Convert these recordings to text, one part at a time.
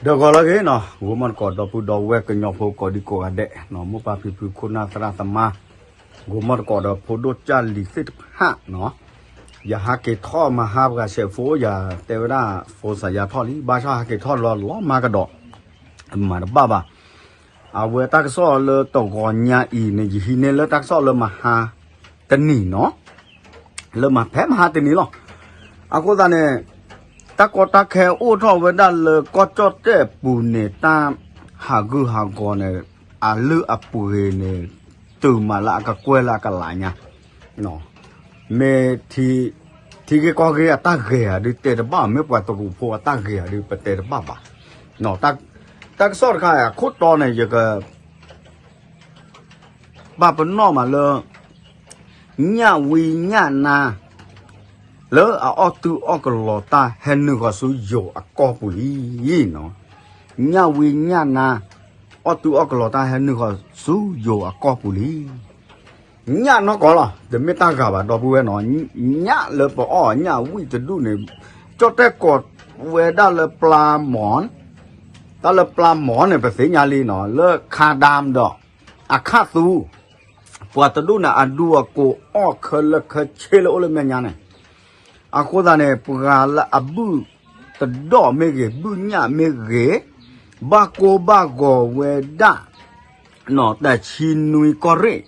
ဒီးဂီၤလၢအဂ့ၤနီၤ, ဂိၤမီၣ်တကိးဒီပုၢ်ဒီဝဲၢ်ကညီဖိကိးဒံကိးဂၤဒဲးနီၤ, မိၢ်ပၢ်ဖံဖုခိၣ်နၢ်သရၣ်သမါ, ဂိၤမီၣ်တကိးဒီးဖိဒိၣ်ကၢ်လံၤသ့ၣ်တဖၣ်နီၤ, ယဟးက့ၤထီၣ်မဟါပှၤဆဲးဖိ ယတဲဝဲဒၣ် ဖိစးယါထီၣ်လံ, ဘၣ်ဆၣ်ဟးက့ၤထီၣ်လီၤလီၤမၤကဒီး, မၤတဘၣ်ဘၣ်. အဝဲတၢ်ကစီၣ်လၢတဂီၤညါအံၤန့ၣ် ယဟံးန့ၢ်လၢတၢ်ကစီၣ်လၢမဟါတနံၤနီၤ လၢမၤဖဲမဟါတနံၤလီၤ. အဃိသတးန့ၣ် တၢ်ကီတၢ်ခဲအိၣ်ထီၣ်ဝဲဒၣ်လၢကီၢ်ကၠီၣ်တဲၣ်ပူၤန့ၣ် တၢ်ဟးဂူာ်ဟးဂီၤန့ၣ် အလုၢ်အပှ့ၤန့ၣ် တုၤမးလၢအကကွဲၢ်လၢအကလးညါ, မ့ၢ်ထံ ထံဂ့ၢ်ကီၢ်ဂ့ၢ်အတၢ်ဂဲၤဧါဒုးတဲတဘၣ်, မ့ၢ်ပှၤတရူးဖိအတၢ်ဂဲၤဧါဒုး ပတဲတဘၣ်ဘၣ်. တၢ်ကစီၣ်တခါအံၤအခိၣ်တီန့ၣ် ယက ပာ်ပနီၣ်မးလၢ ညၣ်ဝံညၣ်နါ လၢအအီၣ်တုအီၣ်ကလီၤတၢ်ဟဲနုာ်ဃီၤဆူယိၤအကီၢ်ပူၤလံ. ညၣ်ဝံညၣ်နါ အီၣ်တုအီၣ်ကလီၤတၢ်ဟဲနုာ်ဃီၤဆူယိၤအကီၢ်ပူၤလံ. ညၣ်နီၢ်ကီၢ်လီၤ, တမ့ၢ်တၢ်ဂၤဘၣ် ဒီပုၢ်ဝဲၢ်နီၤ, ညၣ်လၢပအီၣ်ညၣ်ဝံၣ်တဒူၣ်န့ၣ် ကၠီၣ်တဲၣ်ကိးဝဲဒၣ်လၢပျားမီၤ, တၢ်လၢပျားမီၤန့ၣ် ပသ့ၣ်ညါလံနီၤ, လၢ ခါဒၢမ် ဒီး အခၣ်သူ, ပှၤတဒူၣ်န့ၣ် အဒူအကိးအီၣ်ခဲလၢာ်ခဲဆ့လၢအိၣ်လၢမဲာ်ညါန့ၣ်, အဃိသတးန့ၣ် ပှၤလၢအဘုၣ်တဒီၣ်မ့ၢ်ဂ့ၤ, ဘုၣ်ညၣ်မ့ၢ်ဂ့ၤ, ဘၣ်ကိၢ်ဘၣ်ဂီၤဝဲဒၣ် တဆံနွံကီၢ်ရ့ၣ်,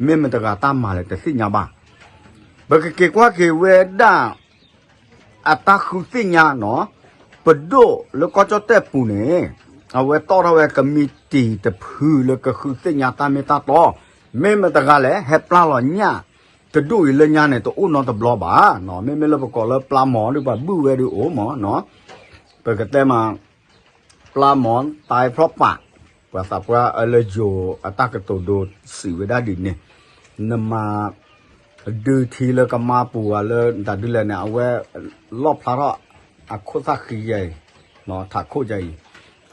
မ့ၢ်မတၤတဂၤတၢ်မၤလဲၣ်တသ့ၣ်ညါဘၣ်. ပကက့ၤကွၢ်က့ၤဝဲဒၣ် အတၢ်ဃုသ့ၣ်ညါနီၤ, ပဒိၣ်လၢကီၢ်ကၠီၣ်တဲၣ်ပူၤန့ၣ် အဝဲတီၣ်ထီၣ်ဝဲကမံးတံာ်တဖုလၢကဃုသ့ၣ်ညါတၢ်မ့ၢ်တၢ်တီ, မ့ၢ်မတၤတဂၤလဲၣ် ဟဲပျၢ်လီၤညၣ်တဒူၣ်အံၤလၢညါန့ၣ် တအိၣ်နီတဘျီဘၣ်, မ့မ့ၢ်လၢပကိးလၢပျၢ်မီၤဒုး ပှၤဘုၣ်ဝဲဒုးအိၣ်မး, ပကတဲမး ပျၢ်မီၤတၢ်ဖျီၣ်ပာ်, ပှၤသးပှၢ်အလၢယိၤအတၢ်ကတိၤဒိစံးဝဲဒၣ်ဒ်န့ၣ်, နမၤ ဒုးထံလၢကမါပူၤဂၤလၢတၢ်ဒုးလဲၣ်န့ၣ် အဝဲလီၣ်ဖျါထီၣ်အခိၣ်သၣ်ဃံယၤအံၤ, ထးခိၣ်ယၤအံၤ,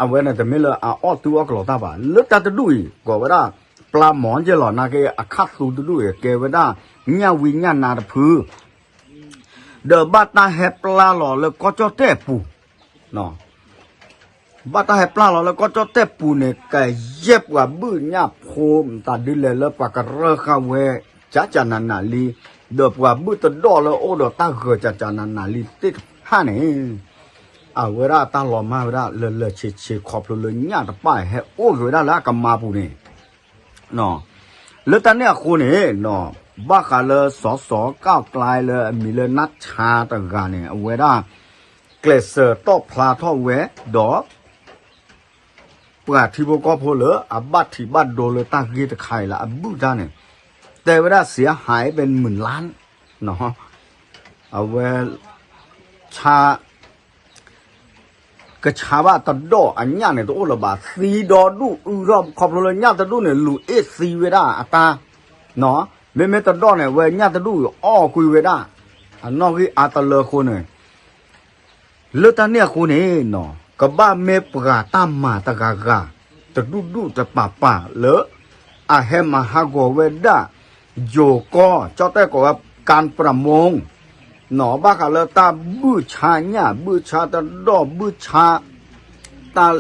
အဝဲန့ၣ်တမ့ၢ်လၢအအီၣ်တုအီၣ်ကလီၤတၢ်ဘၣ်, လၢတၢ်တဒူၣ်အံၤ ကိးဝဲဒၣ် ပျၢ်မီၤယဲၢ်လီၤ နာ်က့အခၣ်သူတဒူၣ်အံၤ ကဲဝဲဒၣ် ညၣ်ဝံညၣ်နါတဖု ဒီးဘၣ်တၢ်ဟဲပျၢ်လီၤလၢကီၢ်ကၠီၣ်တဲၣ်အပူၤ, ဘၣ်တၢ်ဟဲပျၢ်လီၤလၢကီၢ်ကၠီၣ်တဲၣ်ပူၤန့ၣ် ကယဲၢ်ပှၤဘုၣ်ညၣ်ဖိတၢ်ဒုးလဲၣ်လၢပှၤကရၢဃာ်ဝဲ ကကနနလံ, ဒီးပှၤဘုၣ်တဒီၣ်လၢအိၣ်ဒီးတၢ်ဂၢၤကကနနလံသ့ၣ်တဖၣ်န့ၣ် အဝဲဒၣ်တၢ်လီၤမၢ်ဝဲဒၣ်လၢလၢဆ့ဆ့ခီဖျိလၢညၣ်တပၣ်ဟဲအိၣ်က့ၤဝဲဒၣ်လၢအကမါပူၤန့ၣ် လၢတၢ်န့ၣ်အဃိန့ၣ် ဘၣ်ဃးလၢစီၤစီၤကၣ်ပျါလၢအမံၤလၢနၢ်ဆါတဂၤန့ၣ် အဝဲဒၣ် ကျဲးစၢးတီၣ်ဖျါထီၣ်ဝဲ ဒီး ပှၤထံဖိကီၢ်ဖိလၢအဘၣ်ထံးဘၣ်ဒိလၢတၢ်ဂ့ၢ်တခါအံၤလၢအဘုၣ်တၢ်န့ၣ် တဲဝဲဒၣ်စံးဟးအ့ၣ်ပဲမုၢ်လါ အဝဲ ဆါ ကဆါဘၣ်တဒီၣ်အညၣ်န့ၣ်တအိၣ်လၢၤဘၣ် သံဒီဒူၣ်အုထီၣ် ခီဖျိလၢညၣ်တဒူၣ်န့ၣ် လူၤအ့ၣ်သံဝဲဒၣ်အတၢ် မ့မ့ၢ်တဒီၣ်န့ၣ် အဝဲညၣ်တဒူၣ်အံၤအီၣ်ကွံာ်ဝဲဒၣ် အနီၣ်ဂံၢ်အါတလၢအဃိန့ၣ် လၢတၢ်န့ၣ်အဃိန့ၣ် ကဘၣ်မ့ၢ်ပှၤတၢ်မၤတဂၤဂၤ တဒူၣ်ဒူၣ်တပၤပၤလၢ အဟဲမၤဟးဂီၤဝဲဒၣ် ယိၤကီၢ် ကၠီၣ်တဲၣ်ကိးဝဲ ကၣ်ပြမူင်း ဘၣ်ဃးလၢတၢ်ဘုၣ်ဆါညၣ် ဘုၣ်ဆါတဒီၣ် ဘုၣ်ဆါ တၢ်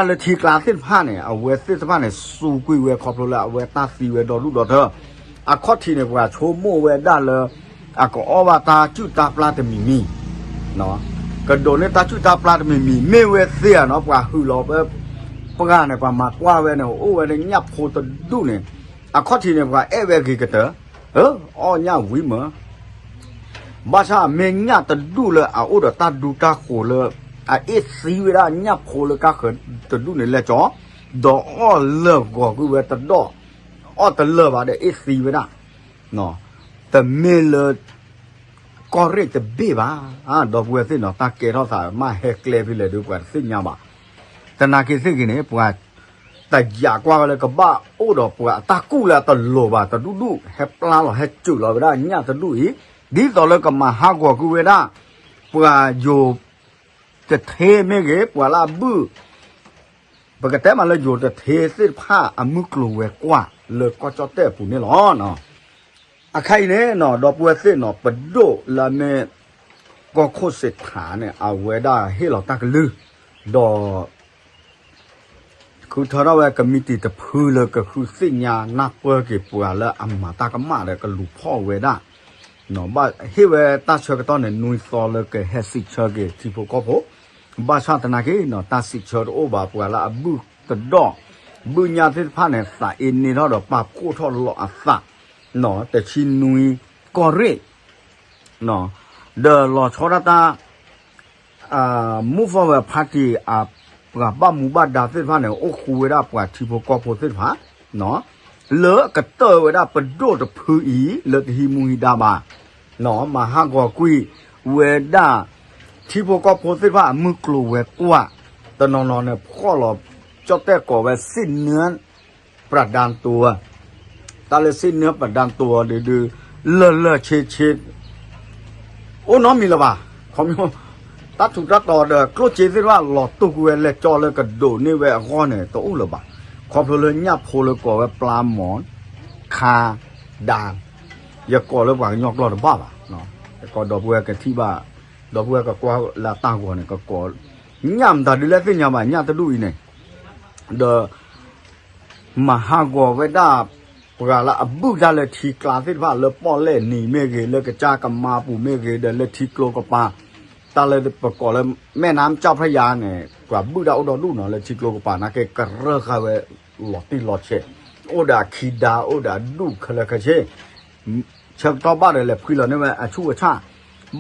လၢထံကျါသ့ၣ်တဖၣ်န့ၣ် အဝဲသ့ၣ်တဖၣ်န့ၣ် စူးကွံာ်ဝဲခီဖျိလၢအဝဲတၢ်သံဝဲဒီဒူၣ်ဒီထၢ အခီၣ်ထံးန့ၣ် ပှၤဆိကမိၣ်ဝဲဒၣ်လၢ အကအီၣ်ဘၣ်တၢ်စုၣ်တၢ်ပျၢ်တမံၤမံၤ ကဒိးန့ၢ်တၢ်စုၣ်တၢ်ပျၢ်တမံၤမံၤ မ့ၢ်ဝဲသ့ဧါနီၤ ပှၤဟုၣ်လီၤဝဲ ပှၤန့ၣ် ပှၤမၤကွၢ်ဝဲန့ၣ် အိၣ်ဝဲဒၣ်ညၣ်ဖိတဒူၣ်န့ၣ် အခီၣ်ထံးန့ၣ် ပှၤအဲၣ်ဝဲဂ့ၤကတၢၢ် အီၣ်ညၣ်ဝံၤမး ဘၣ်ဆၣ်မ့ၢ်ညၣ်တဒူၣ်လၢအအိၣ်ဒီးတၢ်ဒူတၢ်ဃိၤလၢ အအ့ၣ်သံဝဲဒၣ်ညၣ်ဖိလၢကါဃၢၤတဒူၣ်န့ၣ်လဲၤကၠီ ဒီးအီၣ်လၢာ်ဂီၤကွံာ်ဝဲတဒီၣ် အီၣ်တလၢာ်ဘၣ်ဒီးအ့ၣ်သံဝဲဒၣ် တမ့ၢ်လၢ ကီၢ်ရ့ၣ်တဘ့ၣ်ဘၣ် ဒီပုၢ်ဝဲၢ်သ့ၣ်နီၤ တၢ်ကဲထီၣ်သးမ့ၢ်ဟဲကျဲဖဲလဲၣ်ဒီး ပှၤတသ့ၣ်ညါဘၣ်. သနာ်က့သ့ၣ်ဂ့ၤန့ၣ် ပှၤတယာ်ကွၢ်ဝဲလၢကဘၣ်အိၣ်ဒီးပှၤအတၢ်ကူၣ်လၢအတလိၤဘၣ်တဒူၣ်ဒူၣ် ဟဲပျၢ်လီၤဟဲစၢၤလီၤဝဲဒၣ်ညၣ်တဒူၣ်အံၤ ဒ်သိးလၢကမၤဟးဂီၤကွံာ်ဝဲဒၣ် ပှၤယိၤတထ့မ့ၢ်ဂ့ၤ ပှၤလၢအဘုၣ် ပကတဲမးလၢယိၤတထ့သ့ၣ်တဖၣ်အမုၢ်ကျိၤဝဲၤကွာ်လၢကီၢ်ကၠီၣ်တဲၣ်အပူၤန့ၣ်လီၤ. အခါအံၤန့ၣ်နီၤ ဒီပုၢ်ဝဲၢ်သ့ၣ်နီၤ ပဒိၣ်လၢအမ့ၢ် ကီၢ်ခိၣ်စ့းထးန့ၣ် အဝဲဒၣ်ဟ့ၣ်လီၤတၢ်ကလုၢ် ဒီး ဃုထၢထီၣ်ဝဲကမံးတံာ်တဖုလၢကဃုသ့ၣ်ညါနၢ်ပၢၢ်က့ၤ ပှၤလၢအမၤတၢ်ကမၣ်ဒီးကလူၤဖီၣ်ဝဲဒၣ် ဘၣ်ဟ့ၣ်ဝဲတၢ်ဆၢကတီၢ်န့ၣ် နွံသီလၢကဟဲစံးဆၢက့ၤထံဖိကီၢ်ဖိ, ဘၣ်ဆၣ်သနာ်က့နီၤ တၢ်စံးဆၢတအိၣ်ဘၣ် ပှၤလၢအဘုၣ်တဒီၣ် ဘုၣ်ညၣ်သ့ၣ်တဖၣ်န့ၣ် သးအ့န့ထီၣ်ဒီးပာ်ဖှိၣ်ထီၣ်လီၤအသး တဆံနွံကီၢ်ရ့ၣ် ဒီးလီၤဆီဒၣ်တၢ် Move Forward Party အပှၤဘၣ်မူဘၣ်ဒါသ့ၣ်တဖၣ်န့ၣ် အိၣ်ဃူဝဲဒၣ်ပှၤထံဖိကီၢ်ဖိသ့ၣ်တဖၣ် လၢကတၢၢ်ဝဲဒၣ်ပဒိၣ်တဖုအံၤ လၢတဟံးမူဟံးဒါဘၣ် မၤဟးဂီၤကွံာ်ဝဲဒၣ် ထံဖိကီၢ်ဖိသ့ၣ်တဖၣ်အမုၢ်ကျိၤဝဲၤကွာ် တနီၤနီၤန့ၣ် ဖှီၣ်လီၤ ကၠီၣ်တဲၣ်ကိးဝဲ စစ်နက် ပဒန်းတိုး တၢ်လၢ စစ်နက် ပဒန်းတိုး ဒုးဒုး လၢၢ်လၢၢ်ဆ့ဆ့ အိၣ်နီတမံၤလၢၤဘၣ်. ခီဖျိ တၢ်ထူးတၢ်တီၤဒီးကျိၣ်စ့သ့ၣ်တဖၣ် လီၤတူာ်ကွံာ်ဝဲလဲၤကၠီလၢကဒိးန့ၢ်ဝဲအဂီၢ်န့ၣ် တအိၣ်လၢၤဘၣ်. ခီဖျိလၢညၣ်ဖိလၢကိးဝဲ ပျၢ်မီၤ ခါ ဒၣ် ယကိးလၢပှၤကညီကျိာ်တဘၣ်ဘၣ်. ယကိးဒီပုၢ်ဝဲၢ်ကထံၣ်ဘၣ် ဒီပုၢ်ဝဲၢ်ကကွၢ်လၢတၢ်ဂီၤန့ၣ် ကကိး ညၣ်မတၤဒုးလဲၣ်သ့ၣ်ညါဘၣ် ညၣ်တဒူၣ်အံၤန့ၣ် ဒီး မၤဟးဂီၤဝဲဒၣ် ပှၤလၢအဘုၣ်တၢ်လၢထံကျါသ့ၣ်တဖၣ် လၢပီၣ်လဲၣ်နံၤမ့ၢ်ဂ့ၤ လၢကစၢ်ကမါပူၤမ့ၢ်ဂ့ၤ ဒီးလၢထံကျိကပၤ တၢ်လၢပကိးလၢ แม่น้ำเจ้าพระยา န့ၣ် ပှၤဘုၣ်တၢ်အိၣ်ဒီဒူၣ်နီၤ လၢထံကျိကပၤနာ်က့ ကရၢၢ်ဃာ်ဝဲ လီၤတံၢ်လီၤဆဲး အိၣ်ဒီးအခံဒါ အိၣ်ဒီးအဒူၣ်ခဲလၢာ်ခဲဆ့ ဆၢကတီၢ်ဘၣ်ဒီးလဲၤဖှံလီၤန့ၢ်ဝဲအဆူၣ်အဆၣ်,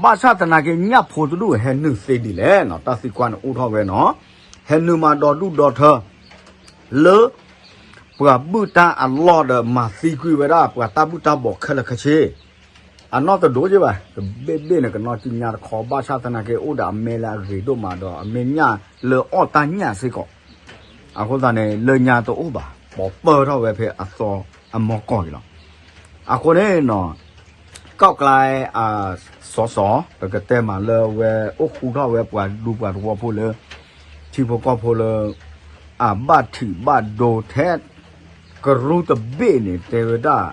ဘၣ်ဆၣ်သနာ်က့ ညၣ်ဖိတဒူၣ်ဟဲနုာ်သ့ဒ်လဲၣ်နီၤ, တၢ်သံကွၢ်န့ၣ်အိၣ်ထီၣ်ဝဲနီၤ, ဟဲနုာ်မၤဒီဒူၣ်ဒီထၢ လၢ ပှၤဘုၣ်တၢ်အလီၢ်ဒီးမၤသံကွံာ်ဝဲဒၣ် ပှၤတၢ်ဘုၣ်တၢ်ဘီၣ်ခဲလၢာ်ခဲဆ့, အနီၢ်တဒိၣ်က့ဘၣ်, တဘ့ၣ်ဘ့ၣ်န့ၣ် ကနီၢ်ကံၣ်ညါတခီ ဘၣ်ဆၣ်သနာ်က့ အိၣ်ဒီးအမဲလၢအဂ့ၤဒိၣ်မးဒီး အမဲာ်ညၣ်လၢအီၣ်တၢ်ညၣ်စ့ၢ်ကီး, အဃိသတးန့ၣ် လၢညါတအိၣ်ဘၣ်, ပိာ်ပၢၢ်ထီၣ်ဝဲဖဲအသီအမီၢ်ကီၢ်အံၤလီၤ. အဃိန့ၣ်နီၤ ကီၢ်ကျါ အစီစီ ပကတဲမးလၢဝဲအိၣ်ဃူထီၣ်ဝဲပှၤဒူပှၤသဝီဖိလၢ ထံဖိကီၢ်ဖိလၢ အဘၣ်ထံးဘၣ်ဒိထဲ ကရူၢ်တဘ့ၣ်န့ၣ် တဲဝဲဒၣ်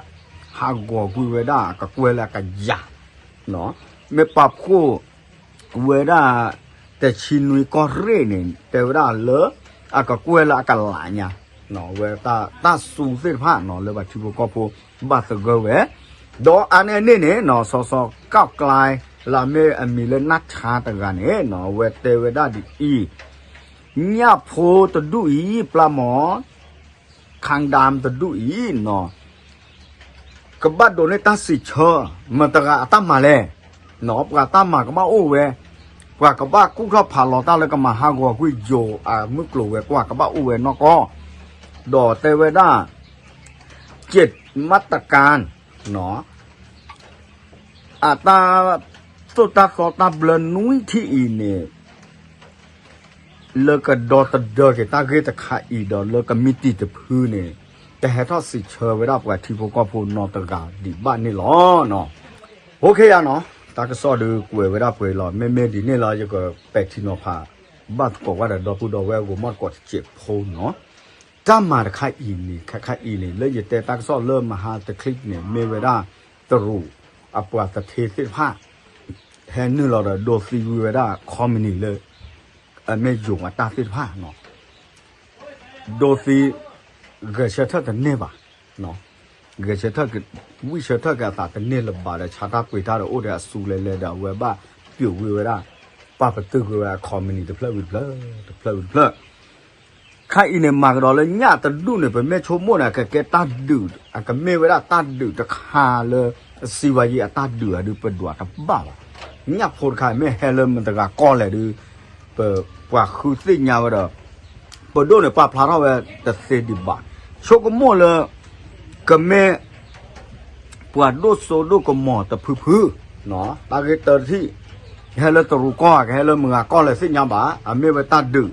ဟးဂီၤကွံာ်ဝဲဒၣ်အကကွဲၢ်လၢအကယၤ, မ့ၢ်ပာ်ဖှိၣ်ဝဲဒၣ် တဆံနွံကီၢ်ရ့ၣ်န့ၣ် တဲဝဲဒၣ်လၢ အကကွဲၢ်လၢအကလးညါ ဝဲတၢ်စူၤသ့ၣ်တဖၣ်နီၤ လၢပှၤထံဖိကီၢ်ဖိ ဘၣ်သဂၢၢ်ဝဲ, ဒီးအါန့ၢ်အန့ၣ်န့ၣ်နီၤ စီစီကီၢ်ကျါ လၢအမ့ၢ်အမံၤလၢနၢ်ဆါတဂၤန့ၣ်နီၤ အဝဲတဲဝဲဒၣ်ဒ်အံၤ, ညၣ်ဖိတဒူၣ်အံၤ ပျၢ်မီၤ ခါဒၣ်တဒူၣ်အံၤနီၤ ကဘၣ်ဒိးန့ၢ်တၢ်စံးဆၢ မတၤတဂၤအတၢ်မၤလဲၣ်, ပှၤတၢ်မၤကဘၣ်အိၣ်ဝဲ, ပှၤကဘၣ်ကူၣ်ထီၣ်ဖးလီၤတၢ်လၢကမၤဟးဂီၤကွံာ်ယိၤအမုၢ်ကျိၤဝဲၤကွာ် ကဘၣ်အိၣ်ဝဲနီၢ်ကီၢ်, ဒီးတဲဝဲဒၣ် ကျဲးမးတကါ အတၢ်သိၣ်တၢ်သီတၢ်ဘျၢနွံထံၣ်အံၤန့ၣ် လၢကဒီသဒၢက့ၤတၢ်ဂ့ၢ်တခါအံၤဒီး လၢကမံးတံာ်တဖုန့ၣ် တဟဲထီၣ်စံးဆၢဝဲဒၣ်ပှၤထံဖိကီၢ်ဖိနီတဂၤဒံးဘၣ်န့ၣ်လီၤ. အိၣ်ခ့ယါနီၤ တၢ်ကစီၣ်ဒုးကွဲးဝဲဒၣ်ပှဲၤလီၤ. မ့မ့ၢ်ဒ်န့ၣ်လီၤ ယကပဲာ်ထံနီၤဖး ဘၣ်သကိးဝဲဒီး ဒီပုၢ်ဒီဝဲၢ်ဂီၢ်မီၢ်သကိးတစဲးဖိနီၤ တၢ်မၤတခါအံၤန့ၣ် ခါခါအံၤန့ၣ် လၢယတဲတၢ်ကစီၣ်လၢမဟါတချံန့ၣ် မ့ၢ်ဝဲဒၣ် တရူးအပှၤသထ့သ့ၣ်တဖၣ် ဟဲနုာ်လီၤဒီးဒိသံကွံာ်ဝဲဒၣ် ခီမနံၤလၢ အမ့ၢ်ယိၤအတၢ်သ့ၣ်တဖၣ်နီၤ ဒိသံ ဂဲၤဆၢထၢၣ်တန့ၢ်ဘၣ်, ဂဲၤဆၢထၢၣ် ဝံၢ်ဆၢထၢၣ်က့ၤအသးတန့ၢ်လၢၤဘၣ်ဒီး ဆါတၢ်ပှ့ၤတၢ်ဒီးအိၣ်ဒီးအစုလဲၤလဲၤဒီး အဝဲဘၣ်ပျိးကွံာ်ဝဲဒၣ် ပာ်ပတုာ်ကွံာ်ဝဲဒၣ် ခီမနံၤတဖျၢၣ်ဝံၤတဖျၢၣ် တဖျၢၣ်ဝံၤတဖျၢၣ် ခါအံၤန့ၣ် မၤကဒီးလၢညၣ်တဒူၣ်န့ၣ် ပမ့ၢ်ဆိကမိၣ်န့ၣ် အကကဲတၢ်ဒုး အကမ့ၢ်ဝဲဒၣ်တၢ်ဒုးတခါလၢ စံးဝဲယံၤအတၢ်ဒုးအဒုးပဒွးတဘၣ်ဘၣ်. ညၣ်ဖိတခါမ့ၢ်ဟဲလၢမတၤတဂၤကီၢ်လဲၣ်ဒုး ပပှၤဃုသ့ၣ်ညါဝဲဒီး ပဒိၣ်န့ၣ် ပာ်ဖျါထီၣ်ဝဲတသ့ဒံးဘၣ်. ဆိကမိၣ်လၢ ကမ့ၢ် ပှၤဒိၣ်စိဒိၣ်ကမီၤတဖုဖု တၢ်ဂ့ၢ်တၢတထံၣ် ကဟဲလၢတရူးကီၢ် ကဟဲလၢမုၢ်ဂၤကီၢ်လဲၣ်သ့ၣ်ညါဘၣ်. အမ့ၢ်ဝဲတၢ်ဒုး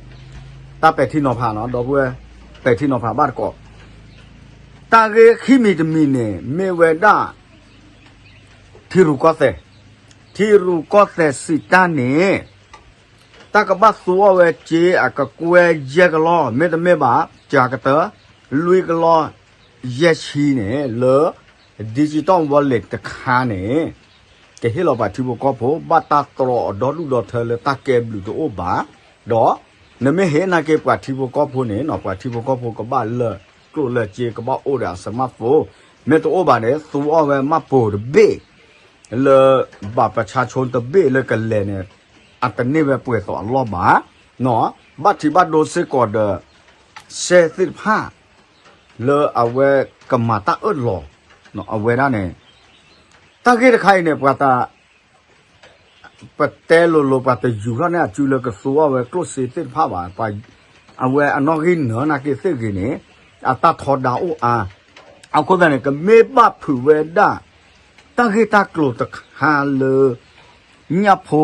တၢ်ပဲာ်ထံနီၤဖးနီၤ ဒီပုၢ်ဝဲၢ် ပဲာ်ထံနီၤဖးဘၣ်တကိး တၢ်ဂ့ၢ်ခံမံၤတမံၤန့ၣ် မ့ၢ်ဝဲဒၣ် ထံရူၢ်ကီၢ်သဲး, ထံရူၢ်ကီၢ်သဲးစံးတၢ်န့ၣ် တၢ်ကဘၣ်သူအီၣ်ဝဲစ့အကကွဲၢ်ယဲၢ်ကလီၢ် မ့တမ့ၢ်ဘၣ် စှၤကတၢၢ် လွံၢ်ကလီၢ်ယဲၢ်ဆံန့ၣ် လၢ digital wallet တခါန့ၣ် ကဟ့ၣ်လီၤပှၤထံဖိကီၢ်ဖိ ဘၣ်တၢ်တြီအီၤဒီဒူၣ်ဒီထၢလၢတၢ်ကဲဘျုးတအိၣ်ဘၣ်, ဒီးနမ့ၢ်ဟ့ၣ်နာ်က့ပှၤထံဖိကီၢ်ဖိန့ၣ်နီၤ ပှၤထံဖိကီၢ်ဖိကဘၣ်လၢကျိၣ်လၢစ့ ကဘၣ်အိၣ်ဒီးအ smartphone, မ့ၢ်တအိၣ်ဘၣ်န့ၣ် သူအီၣ်ဝဲမှတ်ပုံတင်တဘ့ၣ် လၢ บัตรประชาชน တဘ့ၣ်လၢကလဲၤန့ၣ် အတန့ၢ်ဝဲပှဲၤသိးအလီၢ်ဘၣ်. ဘၣ်ထံးဘၣ်ဒိစ့ၢ်ကီးဒီး စဲသ့ၣ်တဖၣ် လၢအဝဲကမၤတၢ်အၢၣ်လီၤ အဝဲဒၣ်န့ၣ် တၢ်ဂ့ၢ်တခါအံၤန့ၣ် ပှၤတ ပတဲလိၤလိၤ ပှၤတယူၤထီၣ်န့ၢ်အစုလၢကသူအီၣ်ဝဲကျိၣ်စ့သ့ၣ်တဖၣ်ဘၣ်. အဝဲအနီၣ်ဂံၢ်နၢၤနာ်က့သ့ၣ်ဂ့ၤန့ၣ် အတၢ်ထီဒါအိၣ်အါ. အဃိသတးန့ၣ် ကမ့ၢ်ဘၣ်ဖုးဝဲဒၣ် တၢ်ဂ့ၢ်တၢ်ကျိၤတခါလၢ ညၣ်ဖိ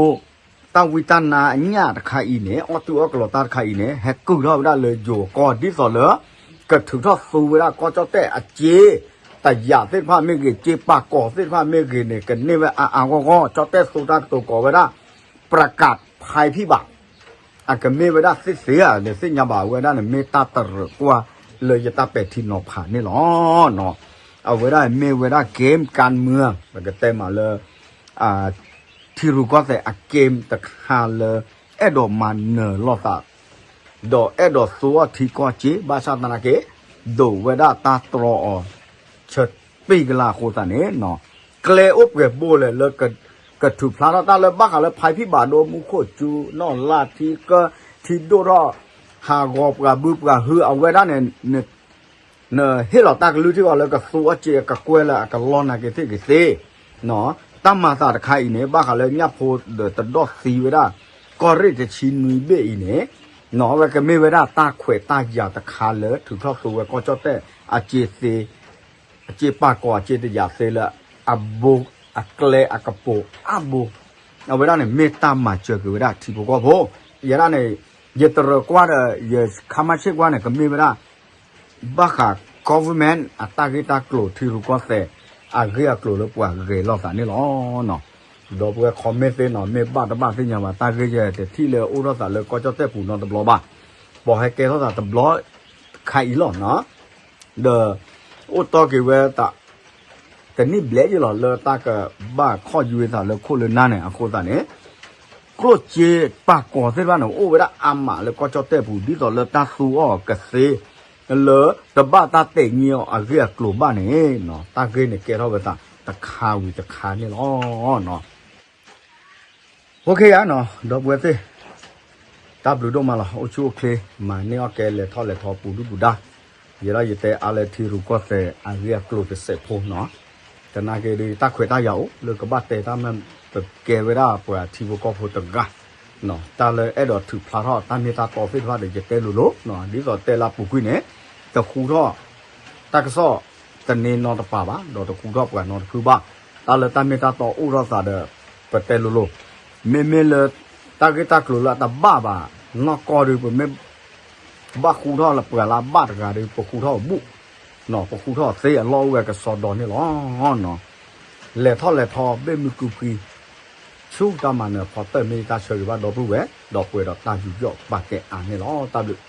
တၢ်ဝံတၢ်နါအညၣ်တခါအံၤန့ၣ် အီၣ်တုၤအီၣ်ကလီၤတၢ်တခါအံၤန့ၣ် ဟဲကုၢ်ထီၣ်ဝဲဒၣ်လၢယိၤကီၢ် ဒ်သိးလၢ ကထုးထီၣ်သူဝဲဒၣ်ကီၢ်ကၠီၣ်တဲၣ်အစ့ တယာ်သ့ၣ်တဖၣ်မ့ၢ်ဂ့ၤ စ့ပာ်ကီၤသ့ၣ်တဖၣ်မ့ၢ်ဂ့ၤန့ၣ် ကန့ၢ်ဝဲအါအါဂီၢ်ဂီၢ် ကၠီၣ်တဲၣ်သူတၢ်ကတိၤကိးဝဲဒၣ် ပြကးဖဲဖံးဘၣ် အကမ့ၢ်ဝဲဒၣ်သ့သ့ဧါ နသ့ၣ်ညါဘၣ် အဝဲဒၣ်န့ၣ် မ့ၢ်တၢ်တရၢၣ်ကွၢ်လၢယတၢ်ပဲာ်ထံနီၤဖးန့ၣ်လီၤ. အဝဲဒၣ်မ့ၢ်ဝဲဒၣ် game ကၢ်မၢ ပကတဲမးလၢ ထံရူၢ်ကီၢ်သဲးအ game တခါလၢ အဲၣ်ဒိးမၤနၢၤလိာ်သး ဒီးအဲၣ်ဒိးသူအီၣ်ထံကီၢ်စ့ ဘၣ်ဆၣ်သနာ်က့ ဒိးဝဲဒၣ်တၢ်တြီအီၤ ဆၢပ့ၢ်ကလါအဃိသတးန့ၣ် ကျဲအိၣ်ပှဲၤဘိလဲၣ်လၢ ကထုးဖျါထီၣ်တၢ်လၢဘၣ်ဃးလၢဖဲဖံးဘၣ်ဒိ မူခိၣ်စူ နီၢ်လါ ထံကၢ ထံဒိၣ်ထီၣ် ဟးဂီၤပှၤဘုပှၤဟု အဝဲဒၣ်န့ၣ် နဟ့ၣ်လီၤတၢ်ကလုၢ်ထံအီၤလၢကသူအီၣ်စ့အကကွဲၢ်လၢအကလီနာ်က့သ့ၣ်ဂ့ၤသ့ တၢ်မၤသးတခါအံၤန့ၣ် ဘၣ်ဃးလၢညၣ်ဖိဒီးတဒီၣ်သံဝဲဒၣ် ကီၢ်ရ့ၣ်တဆံနွံဘ့ၣ်အံၤန့ၣ် အဝဲကမ့ၢ်ဝဲဒၣ်တၢ်ခွဲးတၢ်ယာ်တခါလၢထုးထီၣ်သူဝဲကီၢ်ကၠီၣ်တဲၣ်အစ့သ့ အစ့ပာ်ကီၤအစ့တယာ်သ့လၢ အဘိ အကျဲအကပိာ်အါဘိ အဝဲဒၣ်န့ၣ် မ့ၢ်တၢ်မၤစၢၤက့ၤဝဲဒၣ်ထံဖိကီၢ်ဖိ ယဲဒၣ်န့ၣ် ယတရၢၣ်ကွၢ်ဒီး ယခါမါဆ့ၣ်ကွၢ်န့ၣ် ကမ့ၢ်ဝဲဒၣ် ဘၣ်ဃး government အတၢ်ဂ့ၢ်တၢ်ကျိၤထံရူၢ်ကီၢ်သဲး အဂ့ၢ်အကျိၤလၢပှၤဂဲၤလိာ်သးန့ၣ်လီၤ. ဒီပုၢ်ဝဲၢ် comment သ့နီၤ မ့ၢ်ဘၣ်တဘၣ်သ့ၣ်ညါဘၣ် တၢ်ဂ့ၢ်ယဲတထံၣ်လၢအိၣ်ထီၣ်သးလၢကီၢ်ကၠီၣ်တဲၣ်ပူၤနီတဘျီဘၣ် ပှၤဟဲကဲထီၣ်သးတဘျီ ခါအံၤလီၤနီၤ ဒီး အိၣ်တီက့ၤဝဲသး တနံၣ်ဘျဲၣ်ယဲလီၤ လၢတၢ်ကဘၣ်ခီၣ်ယွဲသးလၢခိၣ်လၢနၢ်န့ၣ် အဃိသတးန့ၣ် ကျိၣ်စ့ပာ်ကီၤသ့ၣ်တဖၣ်န့ၣ် အိၣ်ဝဲဒၣ်အါမးလၢကီၢ်ကၠီၣ်တဲၣ်ပူၤ ဒ်သိးလၢတၢ်သူအီၤကသ့ လၢတဘၣ်တၢ်တဲာ်ညံအီၤအဂ့ၢ်အကျိၤဘၣ်န့ၣ် တၢ်ဂ့ၢ်န့ၣ်ကဲထီၣ်ဝဲသးတခါဝံၤတခါန့ၣ်လီၤ. အိၣ်ခ့ယါနီၤ ဒီပုၢ်ဝဲၢ်သ့ၣ် တၢ်ဘျုးဒိၣ်မးလီၤ အိၣ်ဆူၣ်အိၣ်ချ့ မၤန့ၢ်အီၣ်ကဲလဲၤထီၣ်လဲၤထီပူၤဒုၣ်ပူၤဒါ ယဲဒၣ်ယတဲအါလၢထံရူၢ်ကီၢ်သဲးအဂ့ၢ်အကျိၤတစဲးဖိနီၤ တနာ်က့ဒီး တၢ်ခွဲးတၢ်ယာ်အိၣ်လၢကဘၣ်တဲတၢ်မ့ၢ် ပကဲဝဲဒၣ်ပှၤထံဖိကီၢ်ဖိတဂၤ တၢ်လၢအဲၣ်ဒိးထုးဖျါထီၣ်တၢ်မ့ၢ်တၢ်တီသ့ၣ်တဖၣ်ဒီး ယတဲလိၤလိၤ ဒ်သိးတဲလၢအပူၤကွံာ်န့ၣ် တဃူထီၣ် တၢ်ကစီၣ်တန့ၢ်နီတပၤဘၣ် ဒီးတဃူထီၣ်ပှၤနီတဖုဘၣ် တၢ်လၢတၢ်မ့ၢ်တၢ်တီအိၣ်ထီၣ်သးဒီး ပတဲလိၤလိၤ မ့မ့ၢ်လၢ တၢ်ဂ့ၢ်တၢ်ကျိၤလၢအတဘၣ်ဘၣ် နီၢ်ကီၢ်ဒီး ပမ့ၢ် ဘၣ်ဃူထီၣ်လၢပှၤလၢအဘၣ်တဂၤဒီး ပဃူထီၣ်အဘူၣ် ပဃူထီၣ်သ့အလီၢ်အိၣ်ဝဲကစီဒီန့ၣ်လီၤ. လဲၤထီၣ်လဲၤထီဘ့ၣ်မုၢ်ကုဖှံ ဆူတၢ်မၤနၢၤဖီတၢၢ်မ့ၢ်တၢ်ဆၢဂ့ၤဘၣ်ဒီပုၢ်ဝဲၢ် ဒီးပှဲၤဒီးတၢ်ယူးယီၣ်ပာ်ကဲအါန့ၣ်လီၤ. တၢ်ဘျုး